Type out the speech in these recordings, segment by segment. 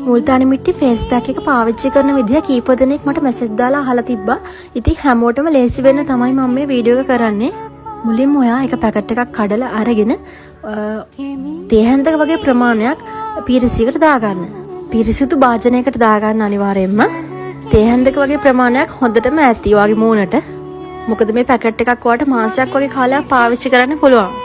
මුල්තානි මිට්ටි face pack එක පාවිච්චි කරන විදිහ කීප දෙනෙක් මට මැසේජ් දාලා අහලා තිබ්බා. ඉතින් හැමෝටම ලේසි වෙන්න තමයි මම මේ වීඩියෝ එක කරන්නේ. මුලින්ම ඔයා එක පැකට් එකක් කඩලා අරගෙන තේ හැන්දක වගේ ප්‍රමාණයක් පීරිසියකට දාගන්න. පිරිසිදු භාජනයකට දාගන්න අනිවාර්යයෙන්ම. තේ හැන්දක වගේ ප්‍රමාණයක් හොඳටම ඇති ඔයාගේ මූණට. මොකද මේ පැකට් එකක් ඔයාට මාසයක් වගේ කාලයක් පාවිච්චි කරන්න පුළුවන්.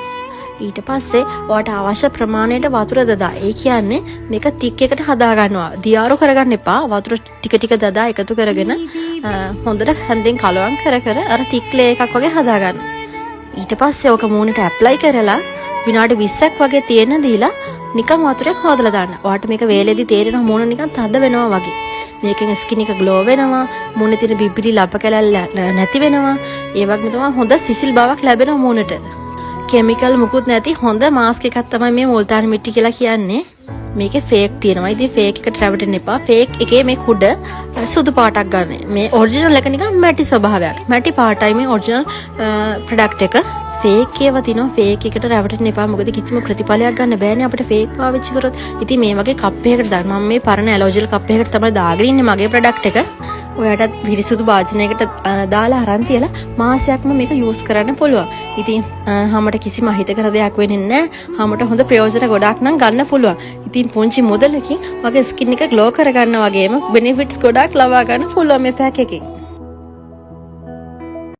ඊට පස්සේ ඔයාට අවශ්‍ය ප්‍රමාණයට වතුර දදා. ඒ කියන්නේ මේක තික් එකට හදා ගන්නවා. දියාරු කරගන්න එපා. වතුර ටික ටික දදා එකතු කරගෙන හොඳට හැන්දෙන් කලවම් කර කර අර තික් ලේ එකක් වගේ හදා ගන්න. ඊට පස්සේ ඕක මූණට ඇප්ලයි කරලා විනාඩි 20ක් වගේ තියෙන දීලා නිකන් වතුරෙන් හොදලා දාන්න. ඔයාට මේක වේලෙදි තේරෙනවා මූණ නිකන් තද වෙනවා වගේ. මේකෙන් ස්කින් එක ග්ලෝ වෙනවා. මූණේ තියෙන බිබිලි ලප කැලැල් නැති වෙනවා. ඒ වගේම තමයි හොඳ සිසිල් බවක් ලැබෙනවා මූණට. කෙමිකල් මුකුත් නැති හොඳ මාස්ක් එකක් තමයි මේ මුල්තානි මිට්ටි කියලා කියන්නේ. මේකේ ෆේක් තියෙනවා. ඉතින් ෆේක් එකට රැවටෙන්න එපා. ෆේක් එකේ මේ කුඩ සුදු පාටක් ගන්න. මේ ඔරිජිනල් එක නිකන් මැටි ස්වභාවයක්. මැටි පාටයි මේ ඔරිජිනල් ප්‍රොඩක්ට් එක. ෆේක් ඒවා තියෙනවා. ෆේක් එකට රැවටෙන්න එපා. මොකද කිසිම ප්‍රතිඵලයක් ගන්න බෑනේ අපිට ෆේක් පාවිච්චි කරොත්. ඉතින් මේ වගේ කප් එකකට දාන්න. මම මේ පරණ ඇලෝජෙල් කප් එකකට තමයි දාගෙන ඉන්නේ මගේ ප්‍රොඩක්ට් එක. ඔයාටත් පිරිසුදු භාජනයකට දාලා අරන් තියලා මාසයක්ම මේක යූස් කරන්න පුළුවන්. ඉතින් හැමට කිසිම අහිතකර දෙයක් වෙන්නේ නැහැ. හැමට හොඳ ප්‍රයෝජන ගොඩාක් නම් ගන්න පුළුවන්. ඉතින් පුංචි මුදලකින් වගේ ස්කින් එක ග්ලෝ කරගන්න වගේම බෙනිෆිට්ස් ගොඩාක් ලබා ගන්න පුළුවන් මේ පැක් එකෙන්.